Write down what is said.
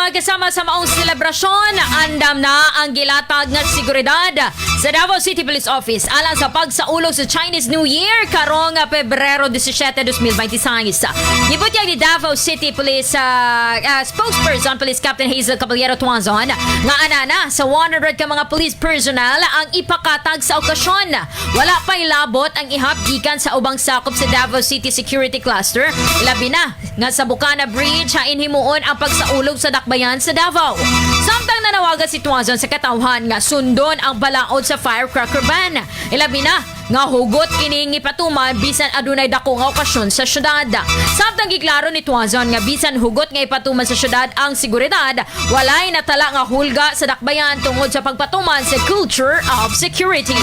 Kasama sa maong selebrasyon, andam na ang gilatag nga seguridad sa Davao City Police Office alang sa pagsaulog sa Chinese New Year karong Pebrero 17, 2026. Gibutyag ni Davao City Police spokesperson Police Captain Hazel Caballero Tuazon nga ana na sa 100 ka mga police personnel ang ipakatag sa okasyon. Wala pa'y labot ang ihap gikan sa ubang sakop sa Davao City Security Cluster, labi na nga sa Bukana Bridge hain himuon ang pagsaulog sa dakbayan sa Davao. Samtang nanawagan si Tuazon sa katawhan nga sundon ang balaod sa firecracker ban. Ilabi na nga hugot kining ipatuman bisan adunay dako nga okasyon sa syudad. Samtang giklaro ni Tuazon nga bisan hugot nga ipatuman sa syudad ang seguridad, walay natala nga hulga sa dakbayan tungod sa pagpatuman sa culture of security.